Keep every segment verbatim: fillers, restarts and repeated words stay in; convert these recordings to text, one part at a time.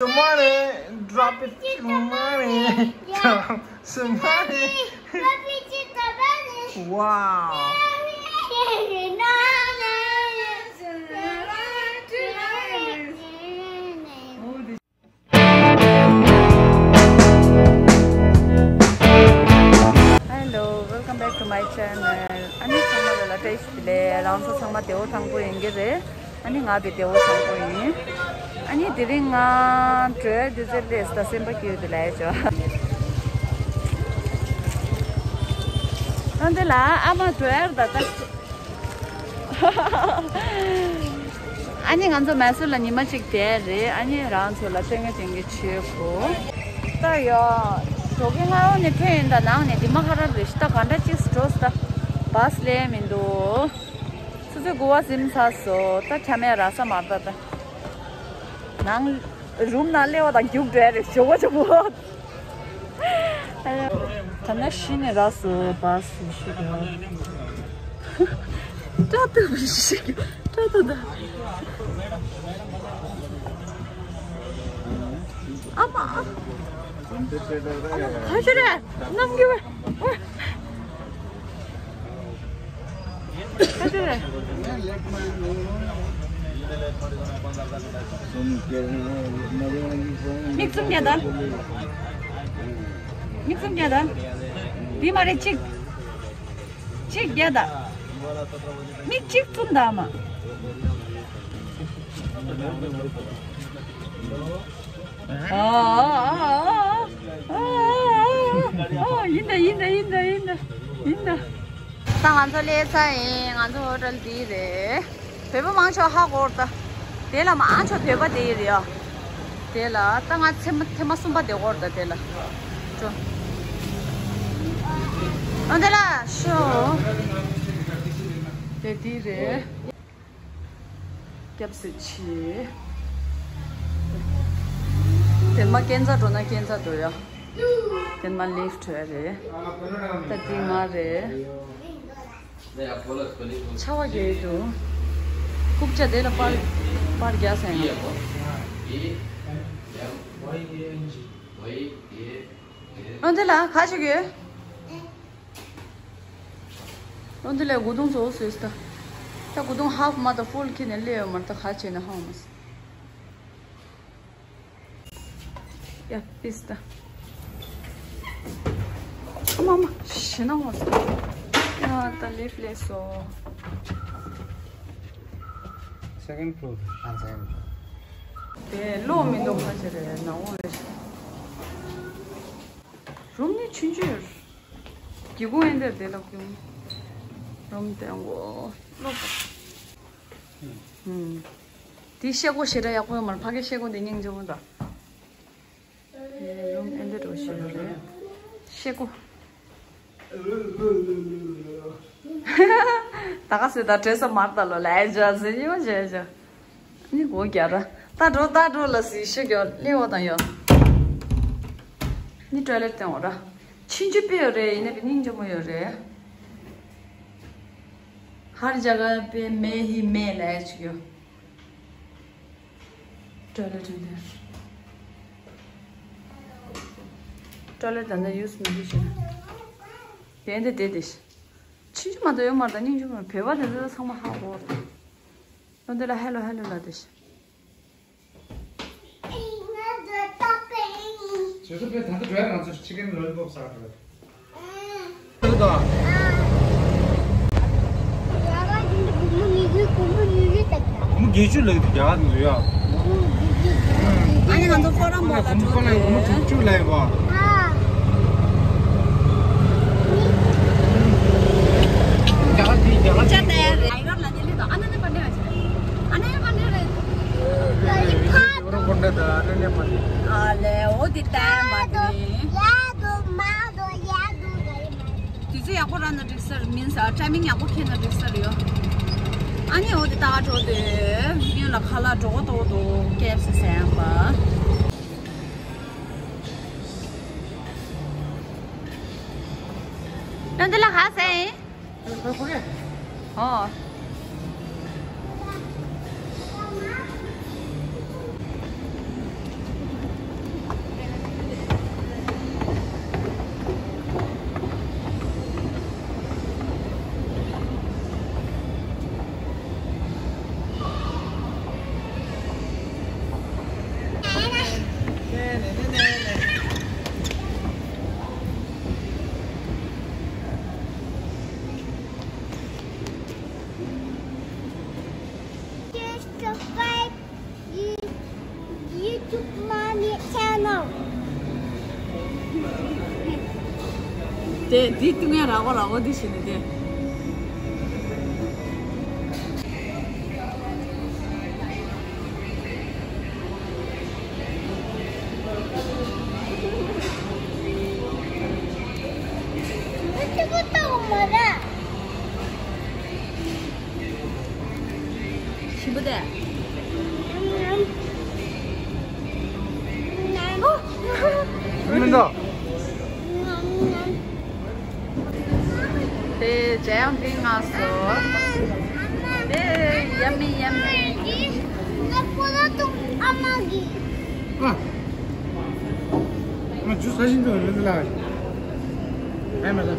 Some money, drop it, some money, drop some money. Wow. Hello, welcome back to my channel. ཨ་ནི་ཚང་མ་ལ་ལ་བཀྲ་ཤིས་བདེ་ལེགས། རང་ཚོ་ཚང་མ་བདེ་པོ་ཐང་པོ་ཡིན་གྱི་རེད། ཨ་ནི་ང་དེ་བདེ་པོ་ཐང་པོ་ཡིན། ཨ་ནི་དེ་རིང་ང་བྲོས་དུས་ཚོད་ལས་ད་སེམས་པ་སྐྱིད་དུ་ལས་ཆོག་ཨ་འདི་ལ་ཨ་མ་བྲོས་ད་ད། ཨ་ནི་ང་ཚོ་མེ་སོར་ལ་ཉི་མ་གཅིག་བསྡད་རེད། ཨ་ནི་རང་ཚོ་ལ་སྟོན་གྱི་སྟོན་གྱི་བྱེད་དགོས། ད་ཡོ། ཞོགས་ཀའི་སྔ་པོ་ནས་ཐོན་ཡིན་ད། ནང་ནས་འདི་མ་ཁ་ར་རེད་ཤི། ད་ག་འདྲ་ཅིག་འགྲོ་སི་ད། བཱས་ལེན་མི་འདུག་སོ་སོའི་མགོ་བ་ཟིམ་ཚར་སོང་། ད་ཆ་མེད་ར་ས་མ་རེད་ད། ད་ནང་རུམ་ནང་སླེབས་པ་དང་རྒྱུགས་འགྲོ་ཡ་རེད། ཞོགས་པ་ཆུ་བོ། ད་ནི་ཤི་ནས་རག་སོང་། བཱས་ཤི་གི་རེད། སྐྲ་ཐུབ་ཤི་གི། སྐྲ་ཐུབ་ད། ཨ་མ། ཨ་མ་ཁ་ཤས་རེད། གནམ་གྱི་བ། མིག་བཙུམ་རྒྱག་ད། མིག་བཙུམ་རྒྱག་ད། འདི་མ་རེད། གཅིག་གཅིག་རྒྱག་ད། མིག་གཅིག་བཙུམ་ད་མ། ཨ། ཨ། ཨ། ཨ། ཨ། ཨ། ཡིན་ད་ཡིན་ད་ཡིན་ད་ཡིན་ད་ཡིན་ད། ད་ང་ཚོ་སླེབས་ཚར་ཡིན། ང་ཚོ་ཧོ་ཊེལ་འདི་རེད། བོད་པ་མང་ཆེ་བ་ཧ་གོ་རེད་ད། དེ་ལ་མང་ཆེ་བ་བོད་པ་དེ་རེད་ཡ། དེ་ལ་ད་ང་ཚེ་མ་ཐེངས་མ་གསུམ་པ་དེ་གོ་རེད་ད། དེ་ལ་ཅོ། ཨ་དེ་ལ་ཤོ། དེ་འདི་རེད། སྐྱབས་སུ་མཆི། དེ་མ་སྐས་འཛེག་འགྲོ་ན་སྐས་འཛེག་འགྲོ་ཡ། དེ་མ་ལིཕ་ཊི་རེད། ད་འདི་ང་རེད། ཆར་པ་རྒྱག་གི་འདུག་རྐུབ་བཀྱག་དེ་ལ་པར་པར་རྒྱག་ས་ཡིན། ཨ་འདི་ལ་ག་ཞིག་ཡོད། ཨ་འདི་ལ་སྒོ་རྡུང་བཟོ་བཟོས་ད། ད་སྒོ་རྡུང་ཧབ་མ་ད་ཕུལ་ཁྱེར་ནས་སླེབས་ཡོད་མ་རེད། ད་ག་བྱས་ནས་ཧ་མ་སོང་། ཡ། པིས་ད། ཨ་མ་མ། ཞེད་སྣང་བ་སོང་། ཡ། ད་ལིཕ་ཊི་སླེབས་སོང་། སེ་ཀེན་ཌི་ཕི་ལོར། ཨ། སེ་ཀེན་ཌི་ཕི་ལོར། དེ་ལོག་མི་འདུག་ག་བྱས་རེད། ནག་པོ་རེད། རུམ་ནི་ཆུང་ཆུང་ཡོད། སྒེའུ་ཁུང་ཨེ་འདིར་བསྡད་ལབ་ཀྱི། རུམ་དེ་མགོ་ལོག་ཨུམ། དེའི་ཤེལ་སྒོ་ཞེ་དྲག་ཡག་པོ་ཡོད་མ་རེད། ཕ་གིའི་ཤེལ་སྒོ་འདི་སྙིང་རྗེ་མོ་འདུག་ཨེ། རུམ་ཨེ་འདི་འདྲ་ཞིག་རེད། ཤེལ་སྒོ། ད་ག་སེ་ད་བྲོས་ས་མ་རེད་ད་ལོ། ལས་བྱ་ཟེར་ཉི་མ་བྱས་བྱ། ནི་སྒོ་རྒྱག་ར། ད་འགྲོ་ད་འགྲོ་ལ་ཟིག་ཤི་གྱོ་སླེབས་པ་དང་ཡོ། ནི་ཊོའི་ལེཊ་སྟོན་འོ་ར། ཆུང་ཆུང་དཔེ་ཡོད་རེད། ཡིན་ན་བི་སྙིང་རྗེ་མོ་ཡོད་རེད། ཧར་ཇ་ག་པེ་མེ་ཧི་མེ་ལ་ཡ་ཆུ་གྱོ། ཊོའི་ལེཊ་འདི། ཊོའི་ལེཊ་ད་ནི་ཡུས་མི་འདུག་ཤི། དེ་འདི་དེ་དེ་ཤི། ཆུང་ཆུང་མ་གཏོགས་ཡོད་མ་རེད། ད་སྙིང་རྗེ་མོ་རེད། བོད་པ་དེ་ཚོ་ཚང་མ་ཧ་གོ་རེད། ཨ་འདི་ལ་ཧེ་ལོ་ཧེ་ལོ་ལ་དེ་ཤི། ཁྱེད་ཚོ་དཔེ་ད་ལྟ་བྲོས་ང་ཚོ་ཅི་ཀེན་ལོ་ལི་པོབ་ཟ་ག་འགྲོ། ཁྱེད་ཚོ་དང་། སྒོར་མོ་བརྒྱད་ཅུ་ལབ་འདུག་རྒྱ་གར་འདུག་ཡ། ཨ་ནི་ང་ཚོ་ཕོ་རམ་མོ་ལ་འགྲོ་དགོས། སྒོར་མོ་དྲུག་ཅུ་ལབ་པ། རྒྱ་གར་དེ་རྒྱ་གར་དེ། ཨ་ནི་ནི་པ་ནི་རེད། ཨ་ནི་ནི་པ་ནི་རེད། ཨ་ལེ། འོ་དེ་ལྟ་མ་དེ། དུས་ཚོད་ཡག་པོ་རག་ན་འགྲིག་ས་རེད། མིན་ས་ཊའི་མིང་ཡག་པོ་འཁྱེར་ན་འགྲིག་ས་རེད་ཡོ། ཨ་ནི་འོ་དེ་ལྟ་འགྲོ་དེ། སྔོན་ལ་ཁ་ལག་འགྲོ་གོ་ཏོ་ཏོ་ཀེ་ཨེཕ་སི་ཟེར་ཡང་པ། ཡང་འདི་ལ་ཧ་སེ། ཨོ། Mommy channel. དེ་དེ་ཏུ་ངས་ར་གོ་ར་གོ་དེ་བྱས་ནས་དེ། ཞིམ་པོ་དེ། མི་འདུག་དེ་ཇ་ཡང་ཕིང་ང་སོ། དེ་ཡ་མི་ཡ་མི། ཨ། ང་ཇུས་ཟ་བཞིན་འདུག་རེད་ལ། ཨེ་མ་ད།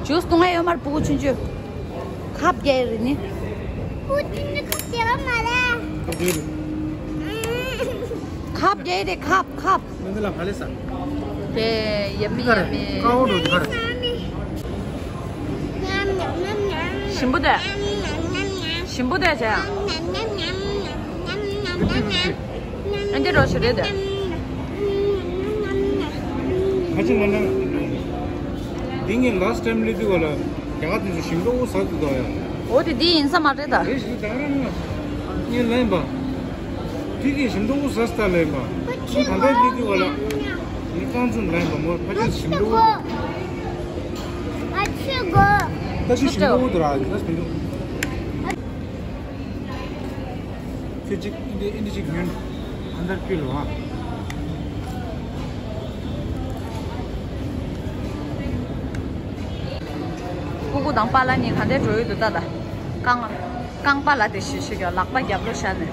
ཇུས་བཏུང་ཡ་ཡོད་མར་ཕྲུ་གུ་ཆུང་ཆུང་། ཁབ་རྒྱག་རེད་ནི། ཁབ་རྒྱག་རེད། ཁབ་རྒྱག་རེད་ཁབ་ཁབ། མི་འདི་ལ་ག་ལེ་ས། དེ་ཡ་མི་ཡ་མི། ཀ་བོ་འགྲོ་དེ་ག་རེད། ཞིམ་པོ་དེ། ཞིམ་པོ་དེ་བྱས། ཨ་འདི་རོ་ཞིག་རེད་དེ། ཁ་ཅིག་ང་ནང་། འདི་ངས་last time སླེབས་དུས་ག་ལ་རྒྱ་གར་དེ་ཚོ་ཞིམ་མདོག་ཟ་དུས་དོ་ཡ། འོ་དེ་འདི་ཡིན་ས་མ་རེད་ད། རེད་ཞིག་ད་རང་ང་ངས་ལན་པ། དེ་གི་ཞིམ་མདོག་ཟ་སྟ་ལན་པ། ད་ལྟ་སླེབས་དུས་ག་ལ། ངས་རྐང་བཙུན་ལན་པ་མོ་ཕ་ཅན་ཞིམ་མདོག་ད་ཅི་ཞིམ་མདོག་དུ་ར་ཡིན་ན་ཞིམ་མདོག་ཁྱོད་གཅིག་ཨིན་དི་ཨིན་དི་གཅིག་ཉོན། ཨན་དར་ཕིལ་བ། ཀུ་ཀུ་དང་པཱ་ལགས་གཉིས་ག་འདྲས་འགྲོ་ཡོད་འདུག་ལྟ་ད། རྐང་རྐང་པ་ལ་དེ་ཞུ་ཞུ་གི་ལག་པ་རྒྱབ་ལོགས་བཞག་ནས།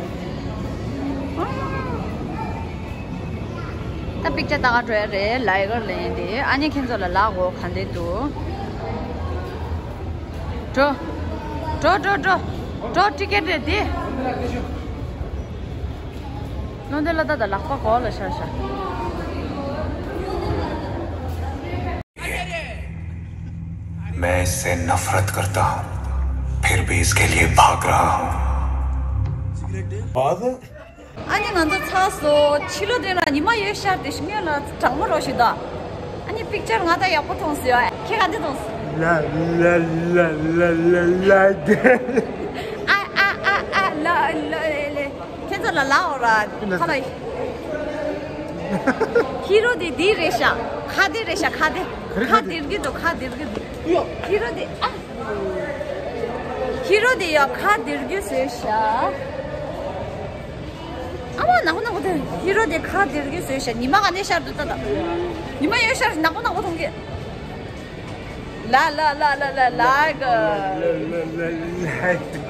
ད་པིག་ཅར་ལྟ་ག་འགྲོ་ཡ་རེད་ལའི་གར་ལེན་དེ་ཨ་ནི་ཁྱེད་ཚོ་ལ་ལག་འོ་ག་འདྲས་འདུག་འགྲོ། འགྲོ་འགྲོ་འགྲོ། འགྲོ་ཊི་ཀེ་ཊི་རེད་དེ། བློ་འདས་ལ་ད་ད་ལག་པ་གོ་ལ་ཤར་ཤར། मैं इससे नफरत करता हूँ, फिर भी इसके लिए भाग रहा हूँ। ཨ་ནི་ང་ཚོ་ཚར་སོང་། ཕྱི་ལོགས་དེ་ལ་ཉི་མ་ཡོད་ཤར་དེ་ཞིག་ངས་ལ་གྲང་མོ་རོ་ཞིག་ད། ཨ་ནི་པིག་ཅར་ང་ད་ཡག་པོ་མཐོང་སོང་ཡ། ཁྱེད་ག་འདི་མཐོང་སོང་། ལ་ལ་ལ་ལ་ལ་ལ་ག་ཨ་ཨ་ཨ་ཨ་ལ་ལ་ལ་ལ། ཁྱེད་ཚོ་ལ་ལ་འོ་ར་ཁ་ལ། ཧི་རོ་དེ་དེ་རེད་ཤག་ཁ་དེ་རེད་ཤག་ཁ་དེ། ཁ་དེར་གི་འདུག་ཁ་དེར་གི་འདུག་ཧི་རོ་དེ་ཨ། ཧི་རོ་དེ་ཡ་ཁ་དེར་གི་བཟོས་ཤག་ཨ་མ་ནག་པོ་ནག་པོ་དེ། ཧི་རོ་དེ་ཁ་དེར་གི་བཟོས་ཤག་ཉི་མ་ག་ནས་ཤར་འདུག་ད་ད། ཉི་མ་ཡོད་ཤར་ནག་པོ་ནག་པོ་མཐོང་གི། ལ་ལ་ལ་ལ་ལ་ལ་ག་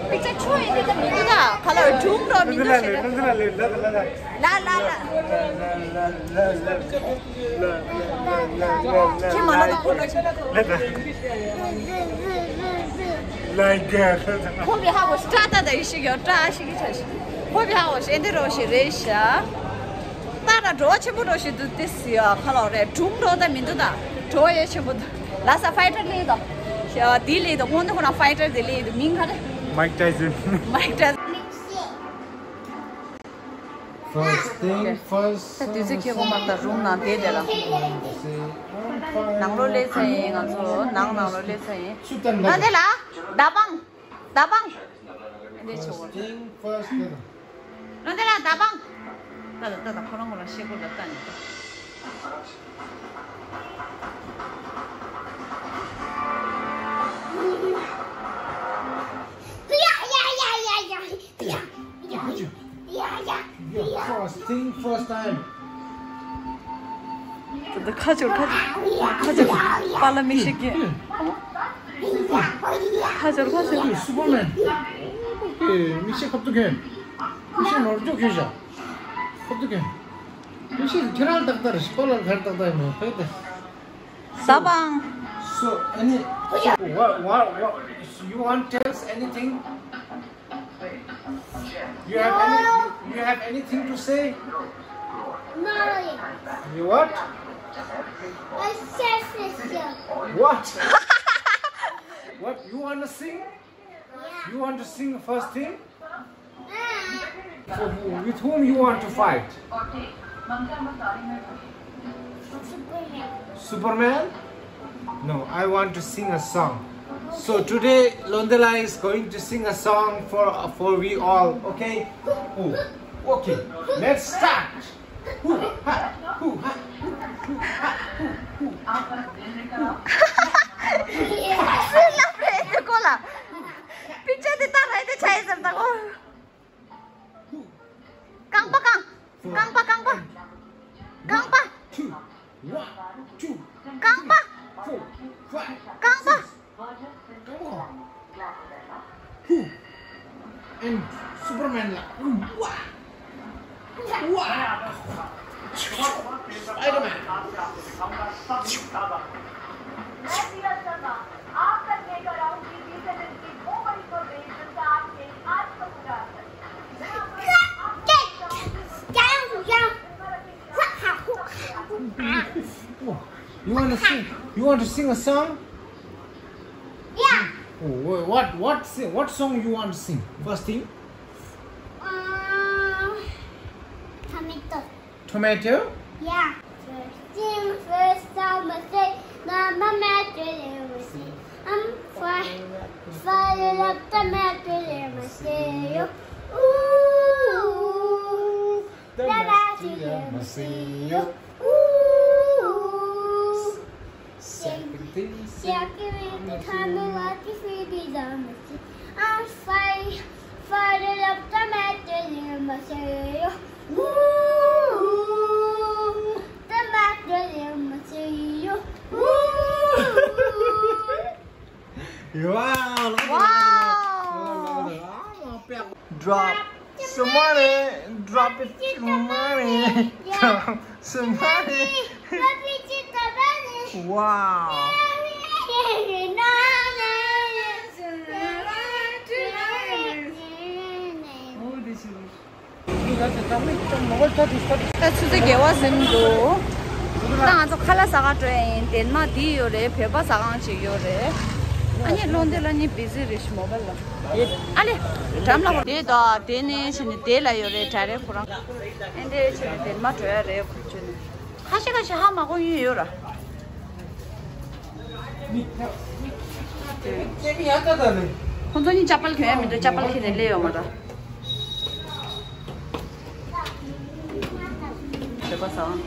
པིག་ཅར་ཆོ་ཡིན་དེ་ད་མི་འདུག་ད་ག་ལ་སྒྲུང་འགྲོ་མི་འདུག་ཞེས་ད། ལ་ལ་ལ། ཁྱེད་མ་ལ་ད་ཁོ་ལ་ཤི། ལའི་གར། ཁོ་བི་ཧ་གོ་ཤི་ཏྲ་ཏ་ད་ཡི་ཤི་ཡོ་ཏྲ་ཤི་གི་ཆ་ཤི། ཁོ་བི་ཧ་གོ་ཤི་འདི་རོ་ཤི་རེད་ཤ། ཏ་ར་འགྲོ་ཆེན་པོ་རོ་ཤི་འདུག་དེ་སི་ཡ་ཁ་ལོ་རེད་སྒྲུང་འགྲོ་ད་མི་འདུག་ད་འགྲོ་ཡོད་ཆེན་པོ་འདུག་ལ་ས་ཕའི་ཊར་ལེ་དོ། ཤ་དི་ལེ་དོ་ཁོང་དུ་ཁོ་ན་ཕའི་ཊར་དི་ལེ་དོ་མིང་ཁ་རེ། མའིག་ཏའི་སན། མའིག་ཏའི་སན། First thing first. ད་དུས་ཚོད་ཁྱེད་ཁོ་མ་ད་རུམ་ནང་བསྡད་བསྡད་ལ། ནང་ལོགས་སླེབས་ཚར་ཡིན་ང་ཚོ་ནང་ནང་ལོགས་སླེབས་ཚར་ཡིན། ད་དེ་ལ་ད་བང་ད་བང་། འདི་ཆུ་བོ། First thing first. ད་ད་ད་ད་ཁོ་རང་ཁོ་རང་ཤེས་དགོས་ད་ལྟ་ནས། First thing first time. ད་ཁ་ཆོར་ཁ་ཆོར་ཁ་ཆོར་པཱ་ལགས་མིག་ཤེལ་གྱོན། ཁ་ཆོར་ཁ་ཆོར། སུ་པར་མེན། ཨེ་མིག་ཤེལ་ཁབ་ཏུ་གྱོན། མིག་ཤེལ་ནོར་འཇོག་གྱོན་ཤག་ཁབ་ཏུ་གྱོན། མིག་ཤེལ་ཁྱེད་རང་ཏག་ཏག་རེད་ཤག་པཱ་ལགས་གར་ཏག་ཏག་མེད་ཕེ་ཏེ། ད་བང་། So, any, so what, what, what, you want tell us anything? You have any, you have anything to say? No. You what? I said this. What? What? You want to sing? Yeah. You want to sing first thing? Ah. So, with whom you want to fight? Superman? No, I want to sing a song. So today, Londela is going to sing a song for for we all. Okay? Oh, okay. Let's start. Hoo ha, hoo ha, hoo ha, hoo, hoo ha, hoo. སུས་ལབ་རེད་དེ་ཁོ་ལ། པིག་ཅར་དེ་ལྟ་རེད་དེ་ཆ་ཡི་ཟེར་ད་ཁོ། རྐང་པ་རྐང་། རྐང་པ་རྐང་པ། རྐང་པ། Two. One, two, རྐང་པ། Four, five, རྐང་པ། Six. Come on. Who? And Superman la. Wah! Wah! Spider-Man. You want to sing? You want to sing a song? Yeah. Oh, what what si- what song you want to sing? First thing. Um, tomato. Tomato? Yeah. First thing first, I must say, no, my matter, let me see. I'm fine. Fire up the matter, let me see you. Ooh, the matter, let me see you. Ooh. Second thing, second thing, the time I like to see the diamond. I'm fine. Fire up the matter, let me see you. Ooh, the matter, let me see you. Ooh. Wow! Wow! Drop some money, drop it some money, drop some money. Wow! ད་ཆུ་ཚོད་བརྒྱད་པ་ཟིན་འདུག་ད་ང་ཚོ་ཁ་ལག་ཟ་ག་འགྲོ་ཡ་ཡིན། ལྡན་མ་འདི་ཡོད་རེད། བོད་པ་ཟ་ཁང་ཅིག་ཡོད་རེད། ཨ་ནི་ལོ་འདི་ལ་ནི་བི་ཟི་རེད་ཤི་མོ་བལ་ལ། ཨ་ལེ། འགྲམ་ལ་དེ་དང་དེ་ནས་ཕྱིན་ནས་དེ་ལ་ཡོད་རེད། ད་རེད་ཁོ་རང་། ཨ་འདྲས་ཕྱིན་ནས་ལྡན་མ་འགྲོ་ཡ་རེད་ཁོ་ཚོ་ནི། ཁ་ཤས་ཁ་ཤས་ཧ་མ་གོ་ཡོད་ཡོད་ར། ཁོ་ཚོ་གཉིས་ཅ་པལ་གྱོན་ཡ་མི་འདུག་ཅ་པལ་ཁྱེར་ནས་སླེབས་ཡོང་མ་ར། བོད་པ་ཟ་ཁང་།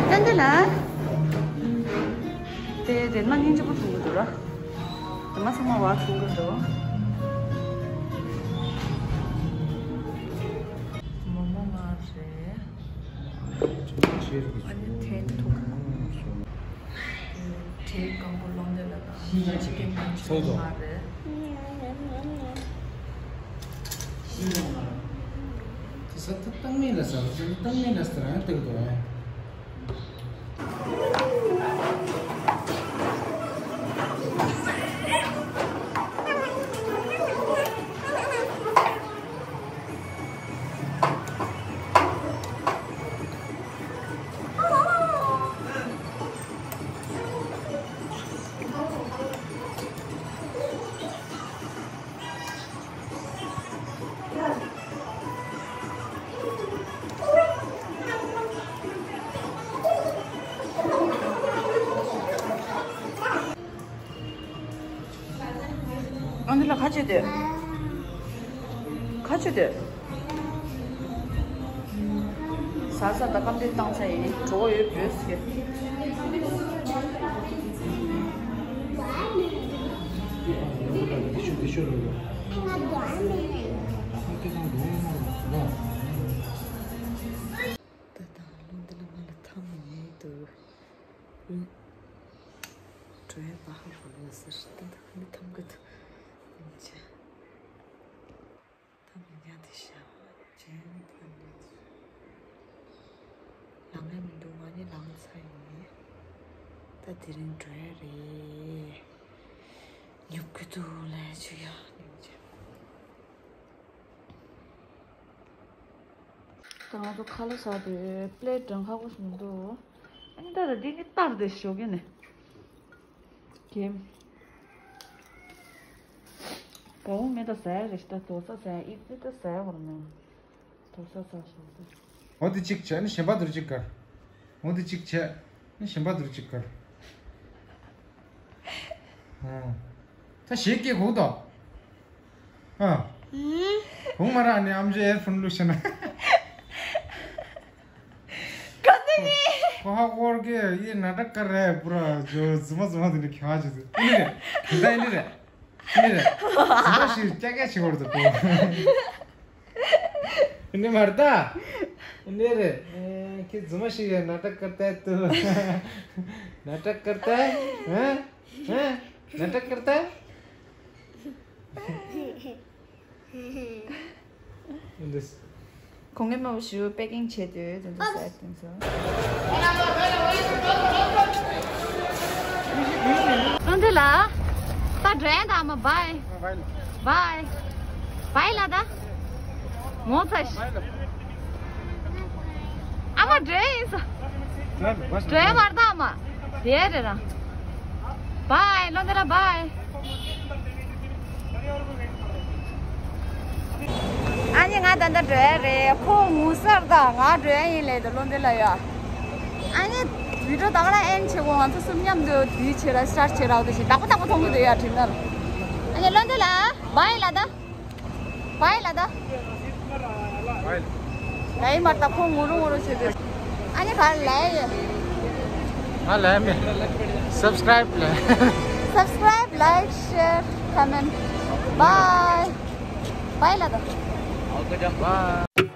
ཏན་ཏན་ལ། དེ་དེ་མ་སྙིང་རྗེ་པོ་མཐོང་གི་འདུག་ར། དེ་མ་ཚང་མ་བ་མཐོང་གི་འདུག་མོ་མོ་མ་རེད། ཨ་ནི་ཐེན་ཐུག་དེ་སྐམ་པོ་ལོང་དེ་ལ་དང་ཅི་ཀེན་དང་ཅི་ཀེན་མ་རེད། དེ་ས་ཐུག་བཏང་མིན་ལ་ས་བཏང་མིན་ལ་ས་རང་ལྟ་གི་འདུག་ཨ། ཨ་འདི་ལ་ཁ་ཆེ་དེ། ཁ་ཆེ་དེ། ཟ་ས་ད་སྐམ་དེ་བཏང་ས་ཡིན་གྲོགས་ཡོད་བོས་ཀྱི། ད་ད་ལོ་འདི་ལ་ང་ལ་ཐམ་ཡས་འདུག་འགྲོ་ཡ་པ་ཧ་གོ་ཡོད་ཟེར། ད་ད་ཧ་ནི་ཐམ་གི་འདུག་ཡིན་ཅེ། ད་མི་ཉག་དེ་ཤ་ཅན་ད་ནི་ལང་ཡ་མི་འདུག་ང་ནི་ལང་ཚ་ཡིན། ད་དེ་རིང་འགྲོ་ཡ་རེད། ཉོབ་གི་འདུག་ལས་ཆུ་ཡ་ཡིན་ཅེ། ང་ཚོ་ཁ་ལག་ཟ་དུས་པླེ་ཊི་འདྲ་ཁག་པོ་ཞིག་མི་འདུག་ཨ་ནི་ད་ལྟ་འདི་ནི་ལྟར་དེ་ཞོགས་ཀྱི་ནས། ཀེམ། གའུ་མེ་ད་ཟ་ཡ་རེ་ཞིག་ད་དོ་ས་ཟ་ཡ་ཨི་ཙི་ད་ཟ་ཡ་བར་མེད། དོ་ས་ཟ་ཞོགས་ད། འོ་དེ་གཅིག་བྱས་ནི་གཞན་པ་དུར་གཅིག་དཀར། འོ་དེ་གཅིག་བྱས་ནི་གཞན་པ་དུར་གཅིག་དཀར། ཨ། ད་ཞེས་སྐད་གོ་དོ། ཨ། གོང་མ་རང་ནི་ཨམ་ཅོག་ཨེར་ཕོན་བླུགས་ཤེ་ན། ག་དུས་ནི། ཁོ་ཧ་གོར་གི་ཡི་ན་ཏྲ་ཀ་རེ་པུ་ར་ཇོ་ཛི་མ་ཛི་མ་དེ་ནི་ཁྱེད་ཅི་ཟི་ཨི་ནི་རེད། ད་ཨི་ནི་རེད། ཨི་ནི་རེད། ཛི་མ་ཞིག་ཀྱ་ཀྱ་ཞིག་བར་དུ་གོ། ཨི་ནི་མར་ད། ཨི་ནི་རེད། ཁྱེད་ཛི་མ་ཞིག་ཡ་ན་ཏྲ་ཀ་ཏ་ཏུ། ན་ཏྲ་ཀ་ཏ། ཧ། ཧ། ན་ཏྲ་ཀ་ཏ། འདི། གོང་གི་མ་བུ་ཞུ་པེ་ཀིང་བྱེད་དུས་དེ་ཚོ་ཟ་དེ་ཚོ། ཨ་འདི་ལ། ད་འགྲོ་ཡ་ད་མ་བའི། བའི། བའི་ལ་ད། ངོ་ཚ་ཤི། ཨ་མ་འགྲོ་ཡིན་ས། འགྲོ་ཡ་མར་ད་མ། དེ་རེད་ར། བའི་ལོ་འདི་ལ་བའི། ཨ་ནི་ང་ད་ལྟ་འགྲོ་ཡ་རེད། ཁོ་ངུ་སར་ད་ང་འགྲོ་ཡ་ཡིན་ལས་ད་ལོ་འདི་ལ་ཡ། ཨ་ནི་བི་ཌིའོ་ད་ག་ལ་ཨེན་བྱེད་གོ་ང་ཚོ་གསུམ་མཉམ་དུ་དུས་བྱེད་ར་སི་ཊར་བྱེད་ར་འོ་དེ་བཞིན་བདག་པོ་བདག་པོ་མཐོང་གི་འདུག་ཡ་དྲི་ན་ལ། ཨ་ནི་ལོ་འདི་ལ་བའི་ལ་ད། བའི་ལ་ད། བའི། ལའི་མར་ད་ཁོ་ངུ་རུ་ངུ་རུ་བྱེད་དུས། ཨ་ནི་ག་ལའི་ཡ། ང་ལའི་མེད། སབ་སི་ཀྲའིབ་ལ། Subscribe, like, share, comment. Bye. བའི་ལ་ད། བའི།